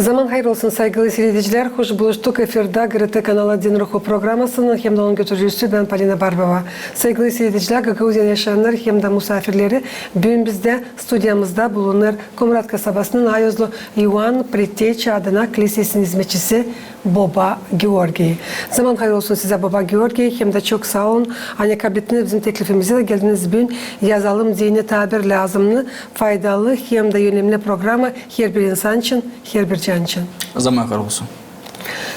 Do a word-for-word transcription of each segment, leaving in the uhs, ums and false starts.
Zaman hayır olsun, saygılı siiredicilär. Hoş buluştuk efirdä GRT kanalı Din Ruhu programasının hem dä onun götürücüsü bän, Polina Barbova. Saygılı siiredicilär, Gagauziyanın yaşayannarı hem dä musaafirleri, büün bizdä studiyamızda bulunêr Komrat kasabasının Ayuzlu İvan Preteçä adına klisesinin izmetçisi Boba Georgiy. Zaman hayır olsun sizä, Boba Georgiy, hem dä çok saa olun, ani kablettiniz bizim teklifimizi dä geldiniz büün "Yazalım deyni" tabir lääzımnı, faydalı hem dä önemli programa herbir insan için, herbir can için. Zaman hayır olsun.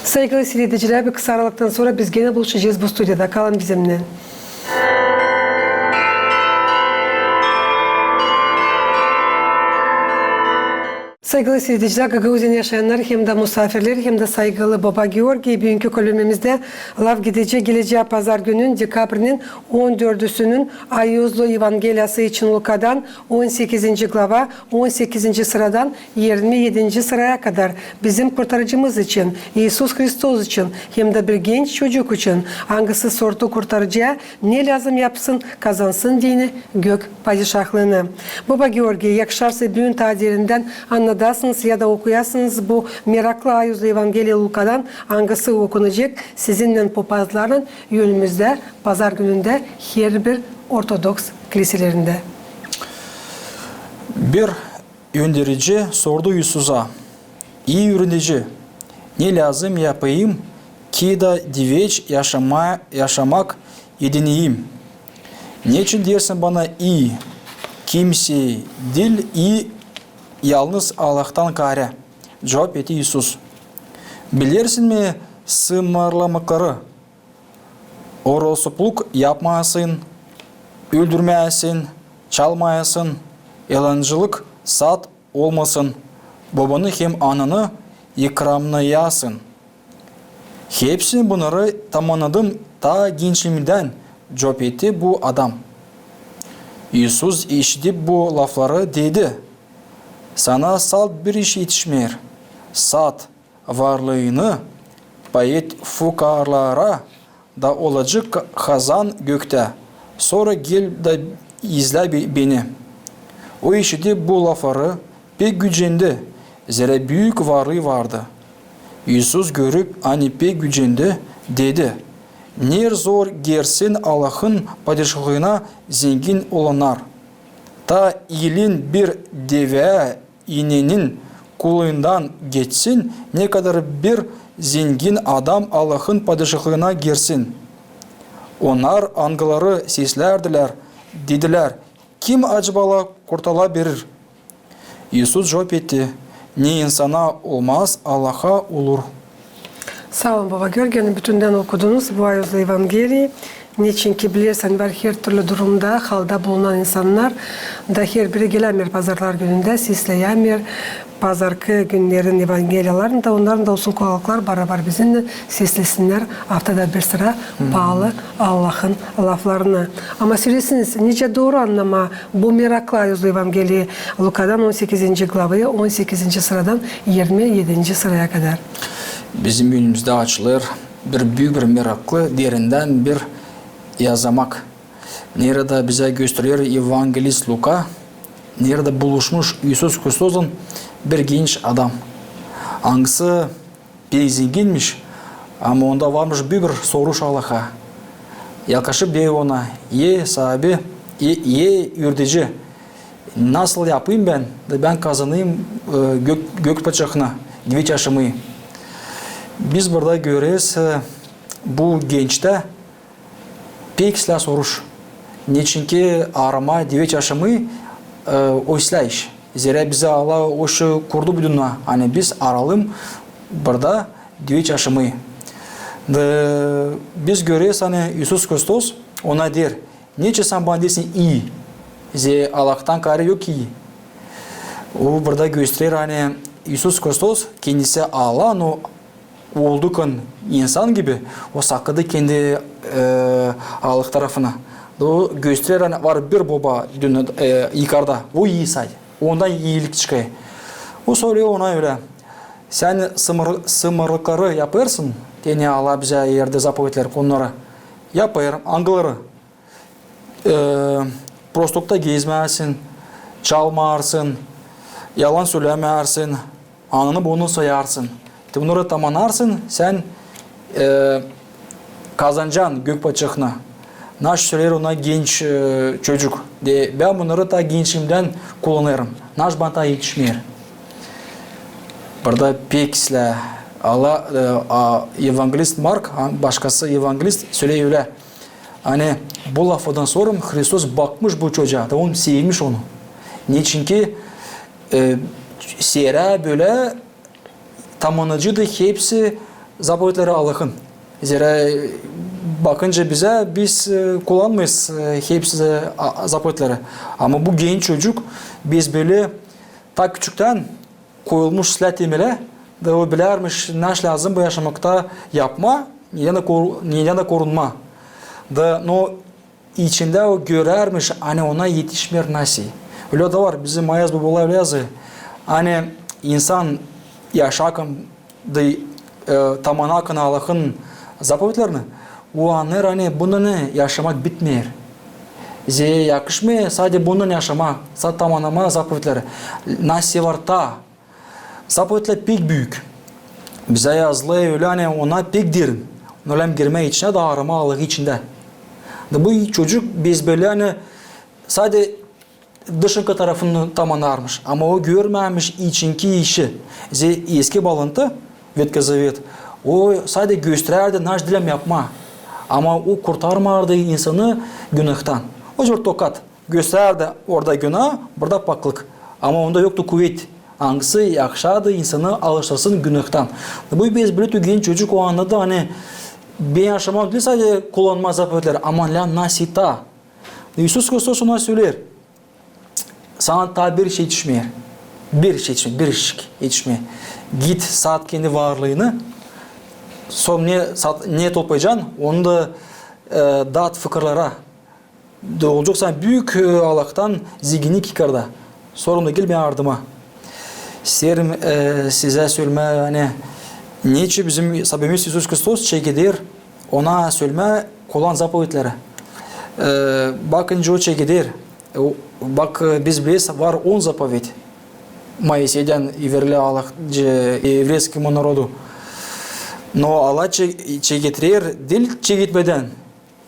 Saygılı siiredicilär, bir kısa aralıktan sora biz genä buluşacez bu studiyada. Kalın bizimnän. Saygılı siiredicilär, Gagauziyanın yaşayannarı hem dä musaafirleri, hem dä saygılı Boba Georgiy, büünkü bölümümizdä laf gidecek gelecää pazar günün, dekabrinin on dördüsünün Ayuzlu Evangeliyası için Lukadan, on sekizinci glava, on sekizinci sıradan irmi edinci sıraya kadar, bizim Kurtarıcımız için, İisus Hristos için, hem dä bir genç çocuk için, angısı sordu Kurtarıcıya, ne lääzım yapsın, kazansın deyni gök padişahlıını. Boba Georgiy, yakışarsa, büün taa derindän annadasınız ya da okuyasınız bu meraklı Ayuzlu Evangeliya Lukadan, angısı okunacek sizinnän papazlarlan önümüzdä pazar günündä herbir ortodoks kliselerindä. Bir önderici sordu İisusa: "İi üüredici, ne lääzım yapayım, ki da diveç yaşama-, yaşamak edineyim? Neçin dersin bana ii? Kimsey diil ii, yalnız Allahtan kaarä," cuvap etti İisus. "Bilersin mi sımarlamakları? Orosupluk yapmayasın, öldürmeyäsin, çalmayasın, yalancılık, saat olmasın, bobanı hem ananı ikramnayasın." "Hepsini bunnarı tamannadım taa gençliimdän," cuvap etti bu adam. İisus, işidip bu lafları, dedi: "Sana salt bir iş etişmeer. Sat varlıını, pay et fukaaralara, da olacek ka-, hazan göktä. Sora gel da izlä be-, beni." O işidip bu lafları, pek gücendi, zerä büük varlıı vardı. İisus, görüp, ani pek gücendi, dedi: "Ne zor girsin Allahın padişahlıına zengin olannar. Ta iilin bir devä inenin kulundan geçsin, ne kadar bir zengin adam Allahın padişahlıına girsin." Onnar, angıları seslärdilär, dedilär: "Kim acaba la kurtula bilir?" İisus cuvap etti: "Ne insana olmaz, Allaha olur." Saa olun, Boba Georgiy, ani bütündän okudunuz bu Ayuzlu Evangeliyayı. Neçinki bilersän, var hertürlü durumda, halda bulunan insannar, da herbiri gelämeer pazarlar günündä, sesleyämeer pazarkı günnerin evangeliyalarını da, onnarın da olsun kolaylıklar, barabar bizimnän seslesinnär aftada bir sıra paalı Allahın laflarını. Ama sölesiniz, nicä dooru annamaa bu meraklı Ayuzlu Evangeliyayı Lukadan on sekizinci glavayı, on sekizinci sıradan irmi edinci sıraya kadar? Bizim önümüzdä açılêr bir büük bir meraklı, derindän bir yazamak. Neredä bizä gösterer evangelist Luka, neredä buluşmuş İisus Hristosun bir genç adam, angısı pek zenginmiş, ama onda varmış büük bir soruş Allaha. Yaklaşıp deer ona: "E, saabi, e, e, üüredici, nasıl yapayım bän, da bän kazanayım, e, gök, gök padişahına diveç yaşamayı?" Biz burada göreriz, e, bu gençtä pek islää soruş. Neçinki aaramaa diveç yaşamayı, e, o islää iş. Zerä bizä Allah o işi kurdu bu dünnedä, ani biz aaralım burada diveç yaşamayı. Da biz göreriz, ani İisus Hristos ona deer: "Neçin sän bana deersin ii? Zerä Allahtan kaarä yok ii." O burada gösterer, ani İisus Hristos kendisi Allah, no oldukkan insan gibi, o sakındı kendi, e, Allah tarafına. Da o gösterer, ani var bir Boba dünnedä, e, yukarda. O ii sade. Ondan iilik çıkêr. O soruyor ona ölä: "Sän sımar-, sımarlıkları yapêrsın?" Deyni Allah bizä verdä zapovetlär, onnarı yapêrım. Angıları? E, prostlukta gezmärsin, çalmarsın, yalan sölämärsin, ananı bunu soyarsın. Te bunnarı tamanarsın, sän, e, kazanacan gök paçaknı. Naşey söleer ona genç, e, çocuk. De, bän bunnarı taa gençliimdän kullanêrım. Naşey bana taa etişmeer. Burada pek islää, ala, e, a, evangelist Mark, a, başkası evangelist söleer ölä. Ani bu lafından sora Hristos bakmış bu çocaa, da on sevmiş onu. Neçinki, e, serä bölä tamanayacıydı hepsi zapovetleri Allahın. Zerä, e, bakınca bizä, biz, e, kullanmêêrız, e, hepsi, e, a, zapovetleri. Ama bu genç çocuk, biz bölä taa küçüktän koyulmuş islää temelä, da o bilärmiş, naşey lääzım bu yaşamakta yapmaa, nedän da koru-, nedän da korunmaa. Da, no, içindä o görärmiş, ani ona etişmeer naşey. Ölä dä var, bizim Ayaz baba ölä yazêr. Ani insan yaşarkan da, e, tamanarkan Allahın zapovetlerini, o annêêr, ani bununnan yaşamak bitmeer. Zerä yakışmêêr sade bununnan yaşamaa, sade tamanamaa zapovetleri. Naşey var taa. Zapovetlär pek büük. Bizä yazılı ölä, ani ona pek derin. Ona lääzım girmää içinä da aramaa Allahı içindä. Da bu çocuk biz bölä, ani sade dışınkı tarafını tamanarmış, ama o görmärmiş içinki işi. Zerä Eski Baalantı, Vetkı Zavet, o sade gösterärdi, naşey diil lääzım yapmaa. Ama o kurtarmardı insanı günahtan. O cür tokat. Gösterärdi orada günah, burada paklık. Ama onda yoktu kuvet, angısı yakışardı insanı alıştırsın günahtan. Bu biz bölä tü genç çocuk o annadı, ani bän yaşamam diil sade kullanmaa zapovetleri, ama lääzım naşey taa. İisus Hristos ona söleer: sana taa bir şey etişmeer. Bir şey etişmeer, bir işçik etişmeer. Git, sat kendi varlıını, sora ne sat-, ne toplayacan, onu da, e, daat fıkırlara. Da olacek sana büük, e, Allahtan zenginnik yukarıda. Sora da gel bän ardıma. İsteerim, e, sizä sölemää, ani neçin bizim Saabimiz İisus Hristos çekeder ona sölemää kullan zapovetleri. E, bakınca o çekeder. E, o, bak, e, biz bileriz, var on zapovet. Moiseydän verilä Allah, e, evreyskemu narodu. No Allah çe-, çeketrer diil çeketmedän.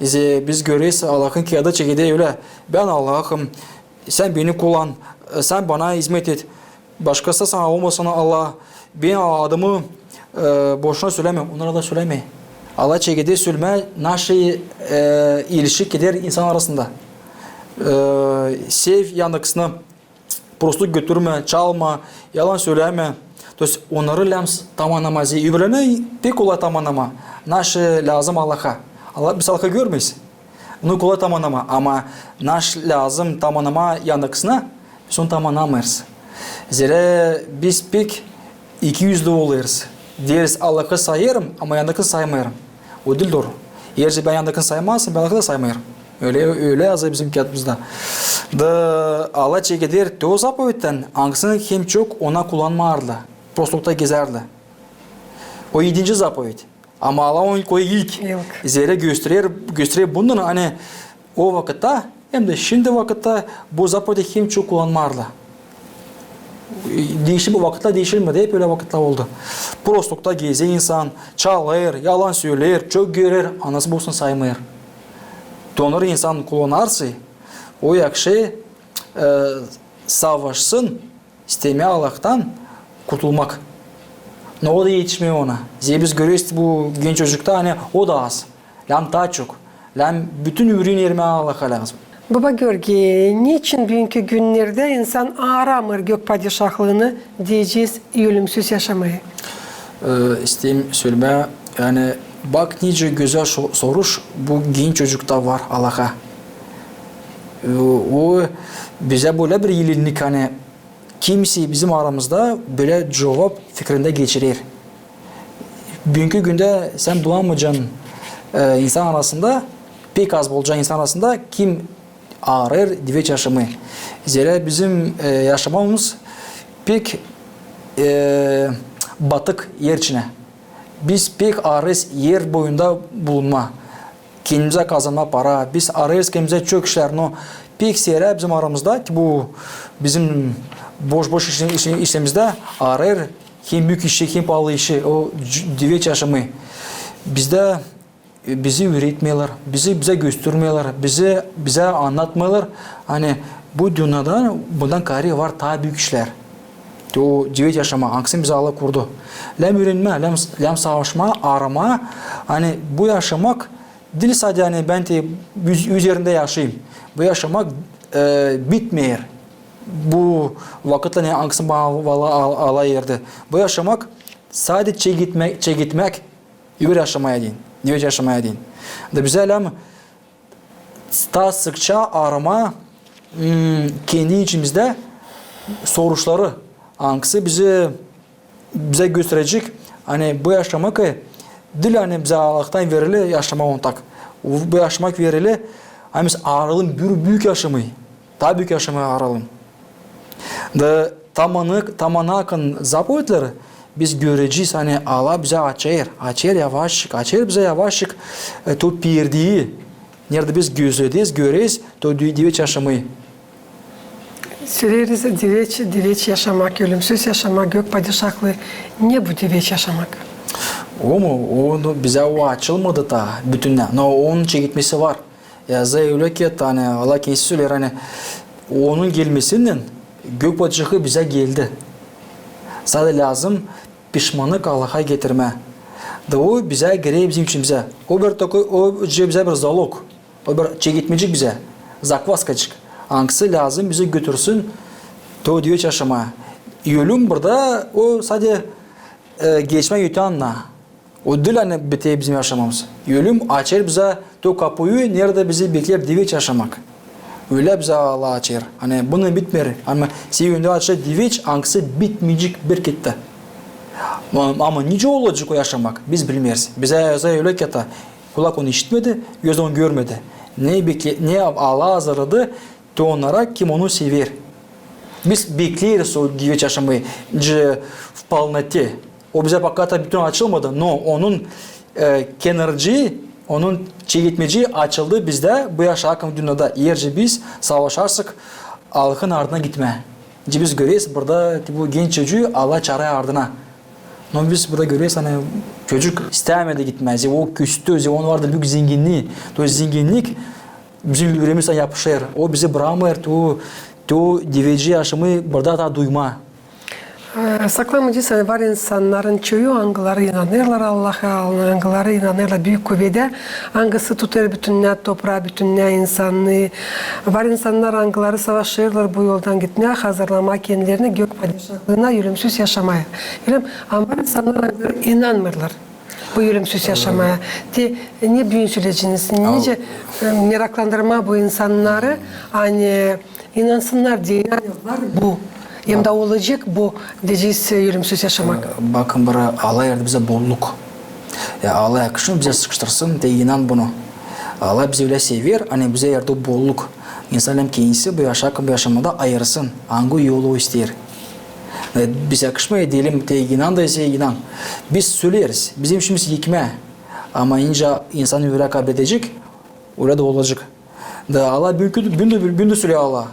Zerä biz göreriz, Allahın kiyada çekeder ölä: bän Allahım, sän beni kullan, sän bana izmet et. Başkası sana olmasın Allah, bän adımı, e, boşuna sölämeerim. Onnara da sölämeer. Allah çekeder sölemää, naşey, e, ilişki keder insan arasında. E, sev yannıkısını, prostluk götürmä, çalma, yalan sölämä. То есть onnarı lääzım tamanamaa. Zerä öbürlerini pek kolay tamanamaa. Naşey lääzım Allaha. Allah, biz Allahı görmeeriz. Onu kolay tamanamaa. Ama naşey lääzım tamanamaa yannıkısını, biz onu tamanamêêrız. Zerä biz pek ikiyüzlü olêrız. Deeriz: Allahı sayêrım, ama yannıkını saymêêrım. O diil dooru. Eer bän yannıkını saymarsam, bän Allahı da saymêêrım. Ölä, ölä yazılı bizim kiyatımızda. Da Allah çekeder te o zapovettän, angısını hem çok ona kullanmardı. Prostlukta gezärdi. O edinci zapovet. Ama Allah onu koyêr ilk. İlk. Zerä gösterer, gösterer bundan, ani o vakıtta hem dä şindi vakıtta bu zapovedi hem çok kullanmardı. Diişil bu vakıtlar diişilmedi, hep ölä vakıtlar oldu. Prostlukta gezer insan, çalêr, yalan söleer, çok görer, annasını bossun saymêêr. Te onnarı insan kullanarsa, o yakışêr, e, savaşsın, istemää Allahtan kurtulmak. No o da etişmeer ona. Zerä biz göreriz bu genç çocukta, ani o da az. Lääzım taa çok. Lääzım bütün üüren ermää Allaha lääzım. Baba Georgiy, neçin büünkü günnerdä insan aaramêêr gök padişahlıını, deyecez, ölümsüz yaşamayı? E, isteerim sölemää, ani bak nicä gözäl so-, soruş bu genç çocukta var Allaha. E, o bizä bölä bir ilinlik, ani kimsey bizim aramızda bölä cuvap fikrindä geçirer. Büünkü gündä sän bulamayacan, e, insan arasında, pek az bulacan insan arasında, kim aarêr diveç yaşamı. Zerä bizim, e, yaşamamız pek, e, batık er içinä. Biz pek aarêrız er boyunda bulunma. Kendimizä kazanma para. Biz aarêrız kendimizä çok işlär, no pek seyrä bizim aramızda, bu bizim boş-boş iş-, iş-, işlerimizdä aarêr hem büük işi, hem paalı işi, o c-, diveç yaşamaa. Bizdä, e, bizi üüretmeerlär, bizi, bizä göstermeerlär, bizi, bizä annatmêêrlar, ani bu dünnedä bundan kaarä var taa büük işlär. O diveç yaşamaa, angısını bizä Allah kurdu. Lääzım üürenmää, lääzım, lääzım savaşmaa, aramaa, ani bu yaşamak diil sade, ani bän te üz-, üzerindä yaşayım. Bu yaşamak, e, bitmeer. Bu vakıtlar, ne, angısını bana Allah, Allah verdi. Bu yaşamak sade çeketmä-, çeketmäk, öbür yaşamaa deyni, diveç yaşamaa deyni. Da bizä lääzım taa sıkça aramaa, m, kendi içimizdä soruşları, angısı bizi, bizä gösterecek, ani bu yaşamak, e, diil ani bizä Allahtan verili yaşamaa onu tak. Bu, bu yaşamak verili, ani biz arayalım bir büük yaşamaa, taa büük yaşamaa arayalım. Da tamanı-, tamanakın zapovetleri biz görecez, ani Allah bizä açêr, açêr yavaşçık, açêr bizä yavaşçık, e, to perdeyi, neredä biz gözlederiz, göreriz to di-, diveç yaşamaa. Söleeriz, diveç, diveç yaşamak, ölümsüz yaşamak, gök padişahlıı. Ne bu diveç yaşamak? O mu? O, no, bizä o açılmadı taa bütünnä. No, onun çeketmesi var. Yazı ölä ki, ani Allah kendisi söleer, ani onun gelmesindän gök padişahı bizä geldi. Sade lääzım pişmannık Allaha getirmää. Da o bizä girär bizim içimizä. O bir takı, o bizä bir zalog. O bir çeketmecik bizä. Zakvaskaçık. Angısı lääzım bizi götürsün to diveç yaşamaa. Ölüm burada o sade, e, geçmää öteyannaa. O diil ani biter bizim yaşamamız. Ölüm açêr bizä to kapuyu, neredä bizi bekleer diveç yaşamak. Ölä bizä Allah açêr. Ani bunu bitmeer. Ama sän öndä açılan diveç, angısı bitmeyecek bir kettää. Ama, ama nicä olacek o yaşamak, biz bilmeeriz. Bizä yazı ölä ki, kulak onu işitmedi, göz onu görmedi. Ne bekle-, ne Allah hazırladı te onnara, kim onu sever. Biz bekleeriz o diveç yaşamaa, c-, в полноте. O bizä пока taa bütün açılmadı, no onun, e, kenarcıı, onun çeketmecii açıldı bizdä, bu yaşarkan dünnedä. Eer biz savaşarsak Allahın ardına gitmää. Nicä biz göreriz burada, bu genç çocuu Allah çaarêr ardına. No biz burada göreriz, ani çocuk istämedi gitmää, zerä o küstü, zerä onun vardı büük zenginnii. To zenginnik bizim üreemizdä yapışêr, o bizi brakmêêr to, to diveci yaşamaa burada taa duymaa. E, saklanmayacez, ani var insannarın çoyu, angıları inanêrlar Allaha, angıları inanêrlar Büük Kuvedä, angısı tutêr bütünnä topraa, bütünnä insannıı. Var insannar, angıları savaşêrlar bu yoldan gitmää, hazırlamaa kendilerini gök padişahlıına, ölümsüz yaşamaa. Ölä mi? Ama var insannar, angıları inanmêêrlar bu ölümsüz yaşamaa. Te ne büün söleyeceniz, nicä, e, meraklandırmaa bu insannarı, ani inansınnar deyni, ani var bu, hem dä olacek bu, deyecez, ölümsüz yaşamak. E, bakın, bir Allah verdi bizä bolluk. Ya Allah yakışmêêr bizä sıkıştırsın, te inan bunu. Allah bizi ölä sever, ani bizä verdi bolluk. İnsan hem kendisi bu yaşarkan, bu yaşamada ayırısın, angı yolu o isteer. E, biz yakışmêêr deyelim, te inan da ise inan. Biz söleeriz, bizim işimiz ekmää. Ama nicä insan ölä kabledecek, ölä dä olacek. Da Allah büün, büün dä, büün dä söleer Allah.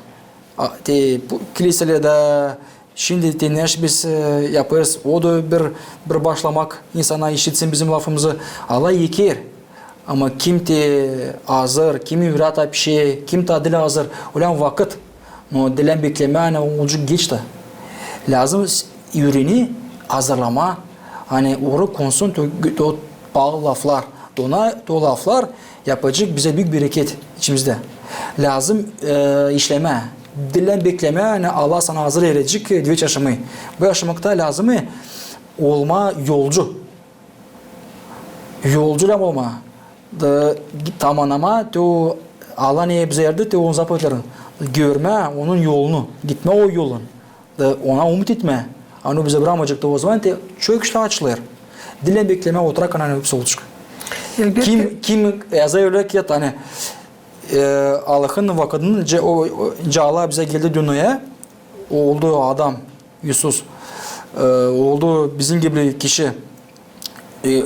A, te, bu, kiliselerdä şindi te neşey biz, e, yapêrız, o da bir, bir başlamak, insana işitsin bizim lafımızı. Allah eker. Ama kim te hazır, kim üüret apişe, kim taa diil hazır, ölä vakıt. No, diil beklemää, ani olacek geç taa. Lääzım s-, üürenä, hazırlamaa, ani orayı konsun to, to paalı laflar. To ona, to laflar yapacek bizä büük bereket içimizdä. Lääzım, e, işlemää. Diil beklemää, ani Allah sana hazır erecek, e, diveç yaşamaa. Bu yaşamakta lääzım, e, olmaa yolcu. Yolcu lääzım olmaa. Da tamannamaa, te o Allah ne bizä verdi, te onun zapovetlerini. Görmää onun yolunu, gitmää o yolun. Da ona umut etmää. Ani o bizä brakmayacek da o zaman te çok işlär açılêr. Diil beklemää, oturakkan, ani hepsi olacek. Elbetki. Kim, kim yazı ölä ki, ani, e, Allahın vakıdını, nicä, o, o, nicä Allah bizä geldi dünneyä, oldu adam, İisus, e, oldu bizim gibi kişi. E, e,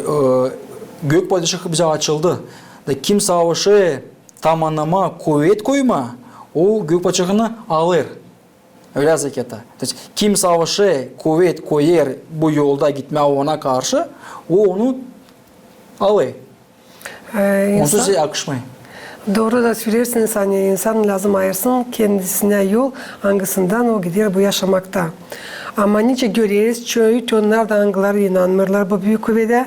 gök padişahı bizä açıldı. Da kim savaşı tamannamaa, kuvet koymaa, o gök padişahını alêr. Ölä zeketa. То есть, kim savaşêr, kuvet koyêr bu yolda gitmää ona karşı, o onu alêr. Ee, onsuz insan yakışmêêr. Dooru da söleersiniz, ani insan lääzım ayırsın kendisinä yol, angısından o gider bu yaşamakta. Ama nicä göreriz, çoyu, onnar da, angıları inanmêêrlar bu büük kuvedä.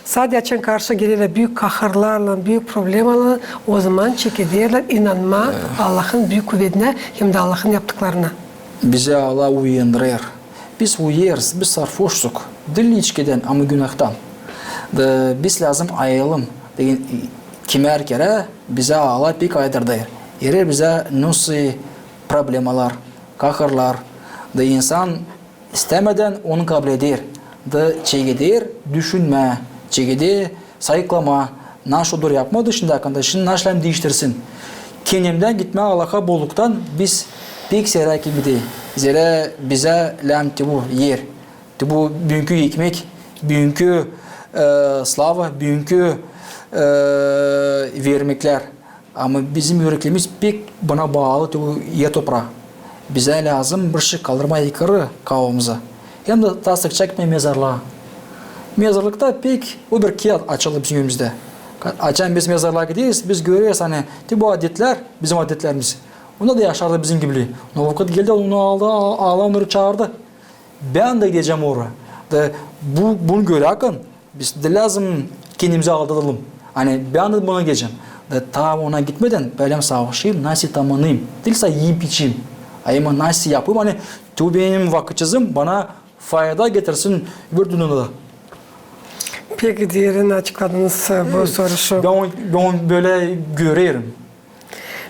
Sade açan karşı gelerlär büük kahırlarlan, büük problemalarlan, ozaman çekederlär inanmaa Allahın büük kuvedinä hem dä Allahın yaptıklarına. Bizi Allah uyandırêr. Biz uyuyêrız, biz sarhoştuk. Diil içkidän, ama günahtan. Da biz lääzım ayılalım. Degän, kimär kerä bizä Allah pek aydırêr. Verer bizä nasıl problemalar, kahırlar. Da insan istämedän onu kabul eder. Da çekeder düşünmää, çekeder sayıklamaa, nasıl dur yapmadı şindi akında, şindi nasıl lääzım diiştirsin. Kendinden gitmää Allaha bolluktan biz pek seyrä gibi diil. Zerä bizä lääzım te bu er, te bu büünkü ekmek, büünkü, e, slava, büünkü, e, vermeklär. Ama bizim üreklerimiz pek buna baalı, te bu er topraa. Bizä lääzım bir şey kaldırmaa yukarı kafamızı. Hem dä taa sıkça gitmää mezarlıa. Mezarlıkta pek o bir kiyat açılı bizim önümüzdä. Açan biz mezarlıa gideriz, biz göreriz, ani te bu adetlär, bizim adetlerimiz. Onda da yaşardı bizim gibi. Ama vakıt geldi, onu aldı, a-, Allah onları çaardı. Bän dä gidecäm oraya. Da bu, bunu görärkän, biz diil lääzım kendimizi aldadalım. Ani bän dä buna gidecäm. Da taa ona gitmedän bän lääzım savaşayım, nasıl tamanayım. Diil sade iyim-içeyim. Ama nasıl yapayım, ani te bu benim vakıtçızım bana fayda getirsin öbür dünnedä. Pek derin açıkladınız, e, bu soruşu. Bän onu, bän onu bölä görerim.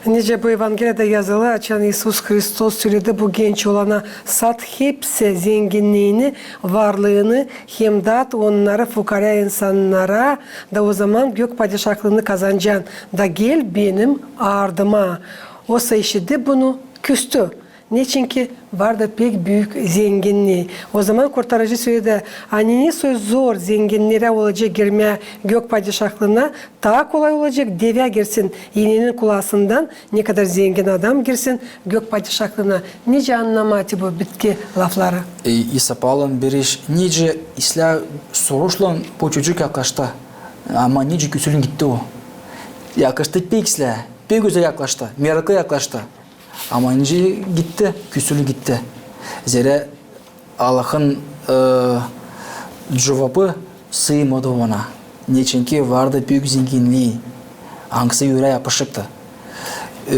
Nicä bu Evangeliyada yazılı, açan İisus Hristos söledi bu genç oolana: "Sat hepsi zenginniini, varlıını hem daat onnarı fukarä insannara, da ozaman gök padişahlıını kazanacan, da gel benim ardıma." Osa işitti bunu, küstü. Neçinki vardı pek büük zenginnii. Ozaman Kurtarıcı söledi, ani ne soy zor zenginnerä olacek girmää gök padişahlıına, taa kolay olacek devä girsin, ineenin kulaasından, nekadar zengin adam girsin gök padişahlıına. Nicä annamaa te bu bitki lafları? E, İsa Pavlun bir iş, nicä islää soruşlan bu çocuk yaklaştı. Ama nicä küsülün gitti o. Yaklaştı pek islää, pek gözäl yaklaştı, meraklı yaklaştı. Ama nicä gitti, küsülü gitti. Zerä Allahın, e, cuvabı sıymadı ona. Neçinki vardı büük zenginnii, angısı ürää yapışıktı. E,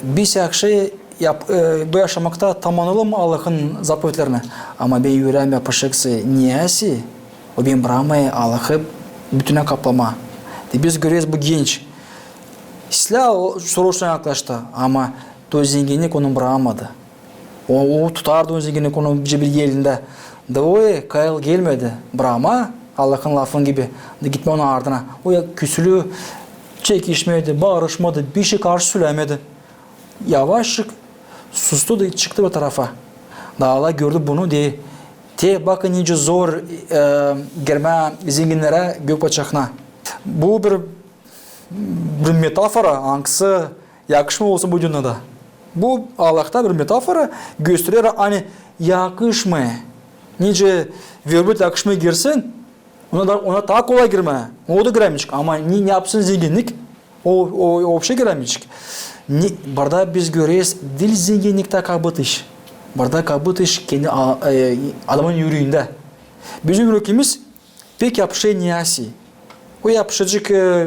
biz yahşı yap-, e, bu yaşamakta tamanalım Allahın zapovetlerinä. Ama benim ürääm yapışıksa niyeyse, o beni brakmêêr Allahı bütünä kaplamaa. Te biz göreriz bu genç. İslää soruşlan yaklaştı, ama to zenginnik onu brakmadı. O, o tutardı o zenginnik onu bir elindä. Da o, e, kayıl gelmedi brakmaa, Allahın lafı gibi, da gitmää onun ardına. O ya küsülü çekişmedi, barışmadı, bir şey karşı sölämedi. Yavaşçık sustu da çıktı bir tarafa. Da Allah gördü bunu, dedi: "Te bakın nicä zor, e, girmää zenginnerä gök padişahına." Bu bir, bir metafora, angısı yakışmêêr olsun bu dünnedä. Bu Allahta bir metafora, gösterer, ani yakışmêêr. Nicä vermää yakışmêêr girsin, ona da, ona taa kolay girmää. O da girämeyecek. Ama ne, ne yapsın zenginnik? O, o, o вообще girämeyecek. Ne, burada biz göreriz, diil zenginniktä kabıt iş. Burada kabıt iş kendi a-, e, adamın üreendä. Bizim üreemiz pek yapışêr niyeyse. O yapışacek, e,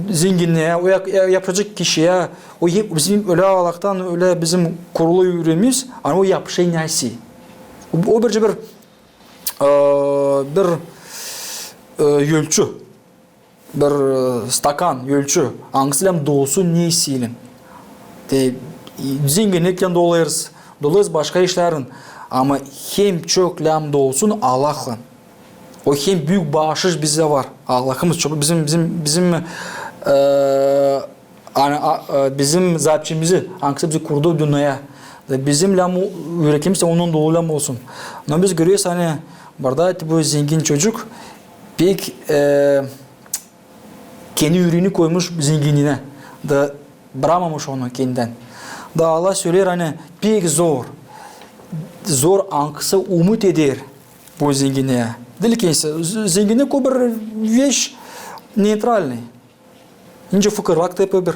zenginneä, o ya-, ya-, yapışacek kişiyä. O hep bizim ölä Allahtan, ölä bizim kurulu üreemiz, ani o yapışêr niyeyse. O, o bircä bir, e, bir, e, ölçü, bir, e, stakan, ölçü, angısı lääzım dolusun neyseylän. Te, zenginniklän doluyuz, doluyuz başka işlärlän, ama hem çok lääzım dolusun Allahlan. O hem büük baaşış bizdä var. Allahımız çok, bizim, bizim, bizim, e, ani, a, e, bizim zaapçimizi, angısı bizi kurdu dünneyä. Da bizim lääzım üreemiz onunnan dolu lääzım olsun. No biz göreriz, ani burada bu zengin çocuk pek, e, kendi üreeni koymuş zenginniinä. Da brakmamış onu kendindän. Da Allah söleer, ani pek zor. zor, angısı umut eder bu zenginnää. Diil ki, z-, zenginnik o bir veş neytralnıy. Nicä fıkırlak da yapıvır.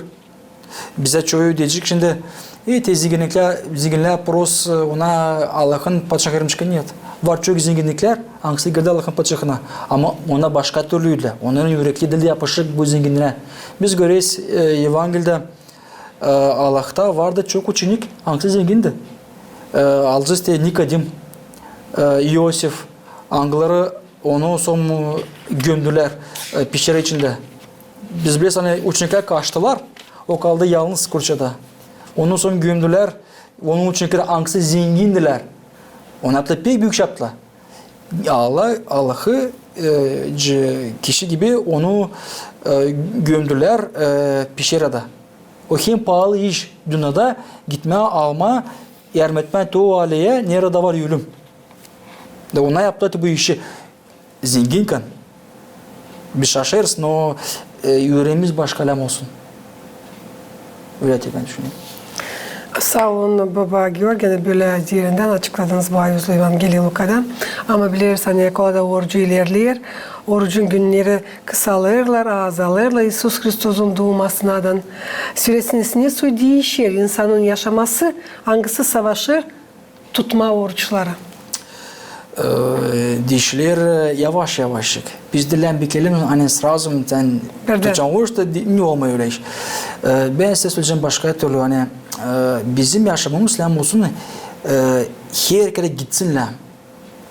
Bizä çoyu deyecek şindi, e, te zenginniklär, zenginnär prost, e, ona Allahın Padişahı girmeyecek. Нет. Var çok zenginniklär, angısı girdi Allahın Padişahına. Ama ona başka türlüydülär. Onnarın ürekleri diil yapışık bu zenginnää. Biz göreriz, e, Evangeliyada, e, Allahta vardı çok uçenik, angısı zengindi. E, alacez te Nikodim, e, İosif, angıları onu sora gömdülär, e, peşera içindä. Biz bileriz, ani uçeniklär kaçtılar, o kaldı yalnız kurçada. Onu sora gömdülär, onun uçeniklär, angısı zengindilär. Onu yaptılar, pek büük iş yaptılar. Allah, Allahı, e, c-, kişi gibi onu, e, gömdülär, e, peşerada. O hem paalı iş dünnedä gitmää, almaa, yardım etmää te o aleyä, neredä var ölüm. Da ona yaptılar te bu işi. Zenginkän biz şaşêrız, no, e, üreemiz başka lääm olsun. Ölä te bän düşünerim. Saa olun, baba Georgiy, ani bölä derindän açıkladınız bu ayüzlü Evangeliyi Lukadan. Ama bileriz, ani kolay da orucu ilerleer. Orucun günneri kısalêrlar, azalêrlar İisus Hristosun duumasınadan. Sölesin, ne soy diişer insanın yaşaması, angısı savaşêr tutmaa oruçları? E, diişer, e, yavaş-yavaşçık. Biz diil lääm bikelim, ani srazum sän tutacan oruç da di-, ne olmêêr ölä iş. E, bän sizä söleyecäm başka türlü, ani, e, bizim yaşamamız lääm olsun, e, herkerä gitsin lääm.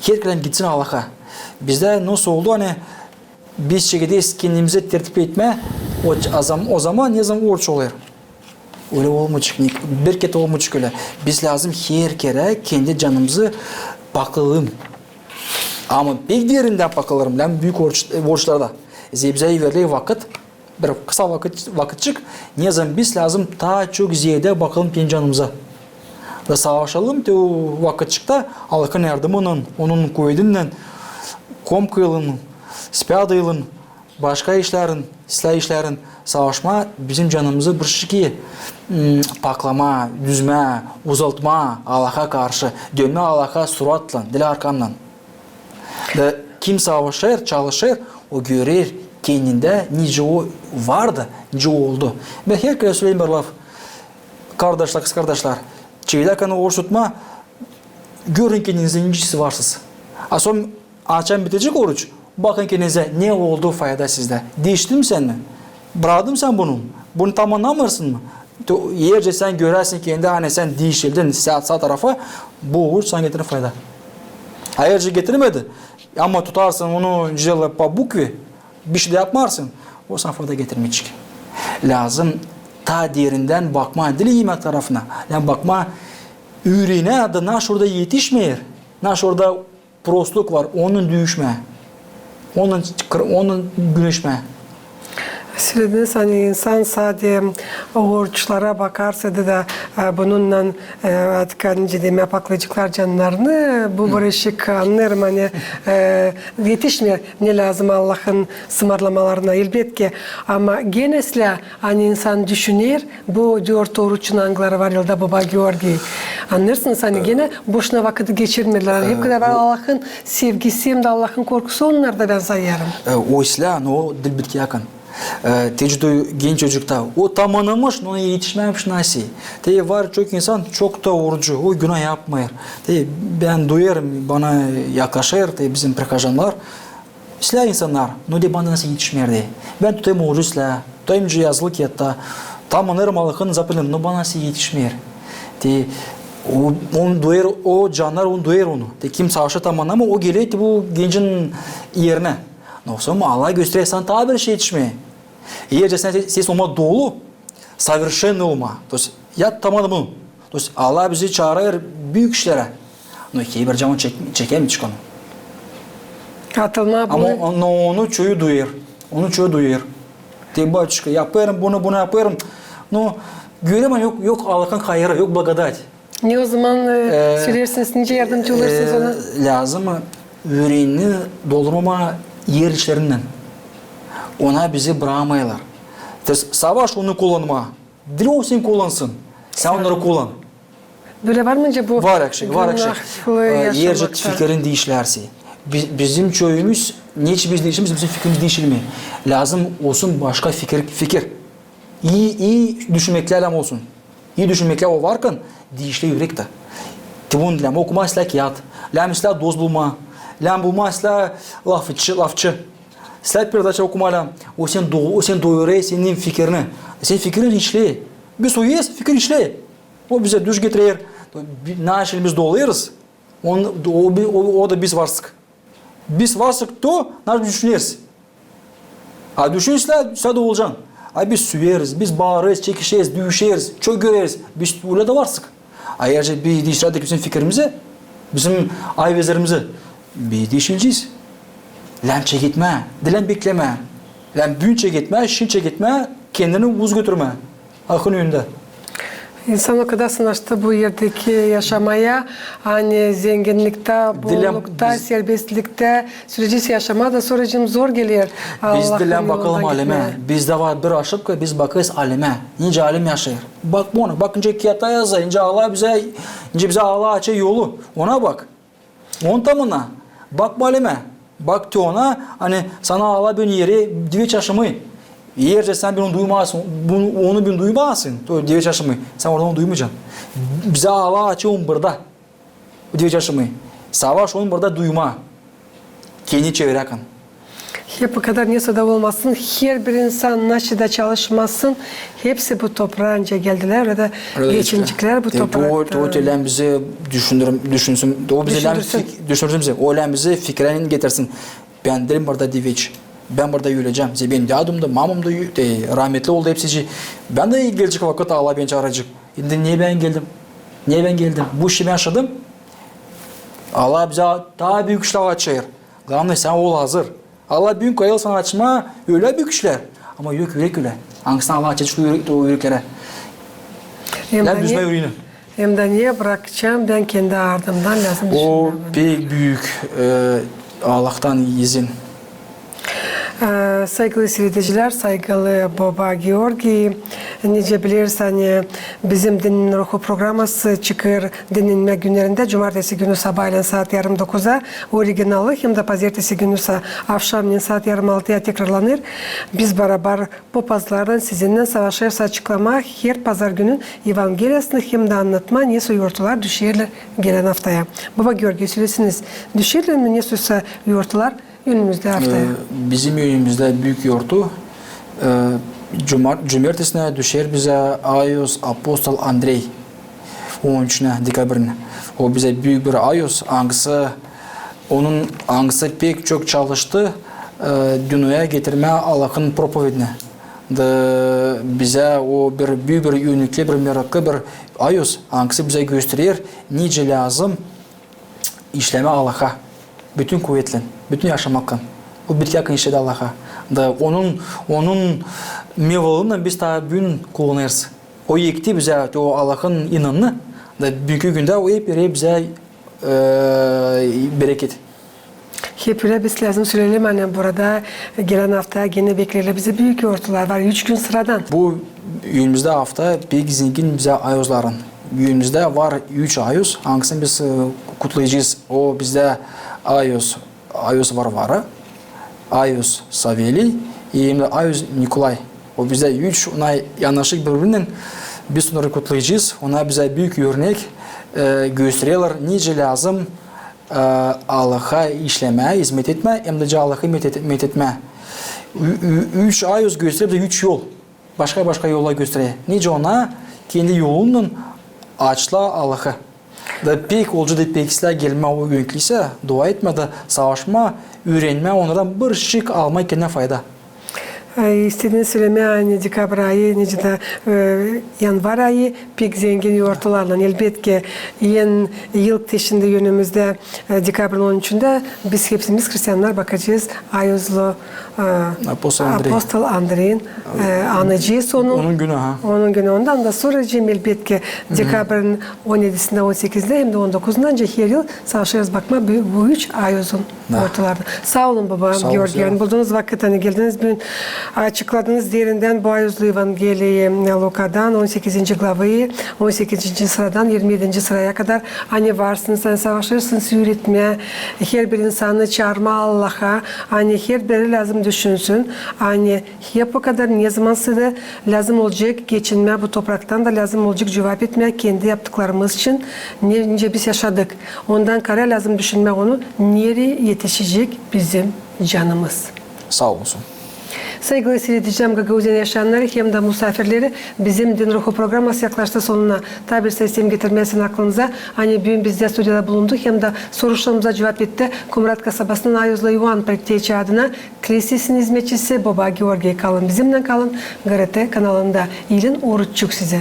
Herkerä gitsin Allaha. Bizdä nasıl oldu, ani biz çekederiz kendimizä tertip etmää, o, o zam-, o zaman, ne zaman oruç olêr. Ölä olmayacek, nik-, bir kerä olmayacek ölä. Biz lääzım herkerä kendi canımızı pakalım. Ama pek derindän pakalım, lääm büük oruç-, oruçlarda. Zerä bizä veriler vakıt, bir kısa vakıt, vakıtçık, ne zaman biz lääzım taa çok zeedä pakalım kendi canımıza. Da savaşalım te o vakıtçıkta Allahın yardımınnan, onun kuvedinnän, komkıylın, spyadıylan, başka işlerin, islää işlerin savaşmaa, bizim canımızı bir şekil, m, paklamaa, düzmää, uzaltmaa Allaha karşı, dönmää Allaha suratlan, diil arkandan. Da kim savaşêr, çalışêr, o görer kendindä, nicä o vardı, nicä o oldu. Bän herkerä söleerim bir laf. Kardaşlar, kızkardaşlar, çekerdäkän oruç tutmaa, görün kendinizä, nicä siz varsınız. A sora açan bitecek oruç, bakın kendinizä, ne oldu fayda sizdä. Diiştin mi sän mi? Brakadın mı sän bunu? Bunu tamannamêêrsın mı? To, eer sän görersin kendindä, ani sän diişildin saa, saa tarafa, bu oruç sana getirer fayda. A eer getirmedi, ama tutarsın onu, nicä po bukve, bişey dä yapmarsın, o sana fayda getirmeyecek. Lääzım taa derindän bakmaa, diil imäk tarafına, lääzım bakmaa üreenä, da naşey orada etişmeer, naşey orada prostluk var, onunnan düüşmää. Onunnan kır-, onunnan güneşmää. Sölediniz, ani insan sade oruçlara bakarsa da, da, e, bununnan, e, artık, ani, nicä demää, paklayaceklar cannarını, bu bir işik, annêêrım, ani, e, etişmeer ne lääzım Allahın sımarlamalarına, elbetki. Ama genä islää, ani insan düşüner, bu dört oruçun, angıları var yılda, baba Georgiy. Annêêrsınız, ani genä boşuna vakıdı geçirmeerlär. Hep kadar var Allahın sevgisi hem dä Allahın korkusu onnarda, bän sayêrım. E, o islää, no o diil bitkiyäkän. E, te çocuk, genç çocukta. O tamannamış, no etişmämmiş nasıl. Te var çok insan, çok da orucu, o günah yapmêêr. Te bän duyêrım, bana yaklaşêr, te bizim prihojannar, islää insannar, no de bana nasıl etişmeer de. Bän tutêrım orucu islää, tutêrım nicä yazılı kiyatta, tamannêêrım Allahın zapovedini, no bana nasıl etişmeer. Te o, onu duyêr, o cannar onu duyêr onu. Te kim savaşêr tamannamêêr, o geler te bu gencin erinä. No sora Allah gösterer, sana taa bir şey etişmeer. Eer sän ses olmaa dolu, совершенный olmaa. То есть, ya tamannamêêr. То есть, Allah bizi çaarêr büük işlerä. No, ki bir zaman çek-, çekemeyecek onu. Atılmaa. Ama bu, onu, onu çoyu duyêr. Onu çoyu duyêr. Te, батюшка, yapêrım bunu, bunu yapêrım. No, görersin, yok, yok Allahın hayırı, yok благодать. Ne o zaman, e, söleersiniz, nicä yardımcı olêrsınız ona? Lääzım üreenini doldurmamaa er işlerinnän. Ona bizi brakmêêrlar. Te savaş onu kullanmaa. Diil o seni kullansın. Sän onnarı kullan. Bölä var mı nicä bu var ekşi, var ekşi. Ee, ercik fikirin diişlärsi. Bi-, bizim çoyumuz, neçin biz diişilmeeriz, bizim fikirimiz diişilmeer. Lääzım olsun başka fikir, fikir. İi, ii düşünmeklär lääzım olsun. İi düşünmeklär o varkan, diişiler ürek tä. Te bunu lääzım okuma islää kiyat. Lääzım islää dost bulma. Lääzım bulma islää lafçı, lafçı. İslää peredaça okuma lääzım. O seni do-, o seni doyurêr senin fikirini. Senin fikirin işleer. Biz uyuyêrız, fikir işleer. O bizä düş getirer. Bi-, naşey biz doluyêrız. On, o, bi-, o, o da biz varsak. Biz varsak to, naşey biz düşüneriz. A düşün islää, islää dolacan. A biz süüyeriz, biz baarêrız, çekişeriz, düüşeriz, çok göreriz. Biz ölä dä varsak. A eer bir diiştirärdäk bizim fikirimizi, bizim ayvezerimizi, biz diişileceyiz. Lääzım çeketmää, diil lääzım beklemää. Lääzım büün çeketmää, şindi çeketmää, kendini uz götürmää. Halkın önündä. İnsan o kadar sınaştı bu erdeki yaşamaya, ani zenginniktä, bollukta, serbestliktä, süreci yaşamaa da sora zor geler. Biz diil lääzım bakalım alemä. Bizdä var bir aşıpka, biz bakêrız alemä. Nicä alem yaşêêr. Bak ona, bak nicä kiyatta yazêr, nicä Allah bizä, nicä bizä Allah açêr yolu. Ona bak. Ondan mı ona? Bakma alemä. Bak te ona, ani sana Allah büün eri diveç aşamı. Eer sän büün onu duymasın, onu büün duymasın, to diveç aşamı, sän oradan onu duymayacan. Bizä Allah açêr onu burada. Diveç aşamı. Savaş onu burada duyma. Kendi çevrendän. Hep o kadar nesoy da olmasın, herbir insan naşey da çalışmasın, hepsi bu topraanca geldilär, ölä dä geçineceklär bu topraakta. O, o lääzım bizi düşündür-, düşünsün, o bizi lääzım düşündürsün bizi, o lääzım bizi fikirä getirsin. Bän diilim burada diveç. Bän burada ölecäm. Zerä benim dädum da, mamam da, e, rahmetli oldu hepsi. Bän dä gelecek vakıt Allah beni çaaracek. Şindi ne bän geldim? Ne bän geldim? Bu işi bän yaşadım. Allah bizä taa büük işlär açêr. Glavnıy, sän ol hazır. Allah büün koyêr sana açmaa ölä büük işlär. Ama yok ürek ölä. Angısını Allah açacek o ürek-, o üreklerä. Hem dä ne, hem dä ne brakacam bän kendi ardımdan, lääzım düşünmää. O pek büük, e, Allahtan izin. E, saygılı siiredicilär, saygılı boba Georgiy, nicä bilersiniz, ani bizim Dinin Ruhu programası çıkêr dinnenmä günnerindä, cumartesi günü sabaalän saat yarım dokuza, originalı, hem dä pazertesi günü sa-, avşamneyin saat yarım altıya tekrarlanêr. Biz barabar papazlarlan sizinnän savaşêrız açıklamaa her pazar günün evangeliyasını hem dä annatmaa, nesoy yortular düşerlär gelän aftaya. Boba Georgiy, söläseniz, düşerlär mi nesoysa yortular önümüzdä aftaya? E, bizim önümüzdä büük yortu, e, cumar-, cumartesinä düşer bizä ayoz apostol Andrey. On üçünä dekabrin. O bizä büük bir ayoz, angısı, onun, angısı pek çok çalıştı, e, dünneyä getirmää Allahın propovedini. Da bizä o bir büük bir üünkli, bir meraklı bir ayoz, angısı bizä gösterer, nicä lääzım işlemää Allaha bütün kuvetlän, bütün yaşamaklan. O bitkiyäkän işledi Allaha. Da onun, onun meyvalarınnan biz taa büün kullanêrız. O ekti bizä o Allahın inanını, da büünkü gündä o hep verer bizä, e, bereket. Hep ölä biz lääzım söleyelim, ani burada gelän aftaya genä bekleerlär bizi büük yortular, var üç gün sıradan. Bu önümüzdä afta pek zengin bizä ayozların. Önümüzdä var üç ayoz, angısını biz, e, kutlayacez. O bizdä ayoz, ayoz Varvara, ayoz Saveliy hem dä ayoz Nikolay. O bizdä üç, ona yanaşık biri-birinnän, biz onnarı kutlayacez. Ona bizä büük örnek, e, göstererlär, nicä lääzım, e, Allaha işlemää, izmet etmää, hem dä Allahı met et-, met etmää. Ü-, ü-, üç ayoz gösterer bizä üç yol. Başka-başka yollar gösterer. Nicä ona kendi yolunnan açmaa Allahı. Da pek olcu da pek islää gelmää o üünklisä, dua etmää da savaşmaa, üürenmää, onnardan bir şik almaa kendinä fayda. E, istediniz sölemää, ani dekabr ayı, nicä dä, e, yanvar ayı pek zengin yortularlan. Elbetki, en ilk te şindi önümüzdä, e, dekabrın on üçündä biz hepsimiz hristiannar bakacez ayozlu, e, apostol Andreyin, e, anacez onu. Onun günü, ha. Onun günü. Ondan da sora, elbetki, dekabrın on edisindä, on sekizindä hem dä on dokuzunda, ancak her yıl savaşêrız bakmaa bu, bu üç ayozun yortularını. Saa olun, boba Georgiy, ani buldunuz vakıt, ani geldiniz büün Açıkladınız derindän bu ayuzlu Evangeliyi Lukadan, on sekizinci glavayı, on sekizinci sıradan irmi edinci sıraya kadar. Ani varsınız, ani savaşêrsınız üüretmää, herbir insanı çaarmaa Allaha, ani herbiri lääzım düşünsün, ani hep o kadar, nezaman sade lääzım olacek geçinmää bu topraktan da, lääzım olacek cuvap etmää kendi yaptıklarımız için, ne, nicä biz yaşadık. Ondan kaarä lääzım düşünmää onu, nereyi etişecek bizim canımız. Saa olsun. Saygılı siiredicilerim, Gagauziyanın yaşayannarı hem dä musaafirleri, bizim Din Ruhu programması yaklaştı sonuna. Taa bir sayı isteerim getirmää sizin aklınıza, ani büün bizdä studiyada bulundu hem dä soruşlarımıza cuvap etti Komrat kasabasının ayuzlu İoan Prekteçi adına Klisiyasının izmetçisi boba Georgiy. Kalın bizimnän, kalın GRT kanalında. İlin oruççuk sizä.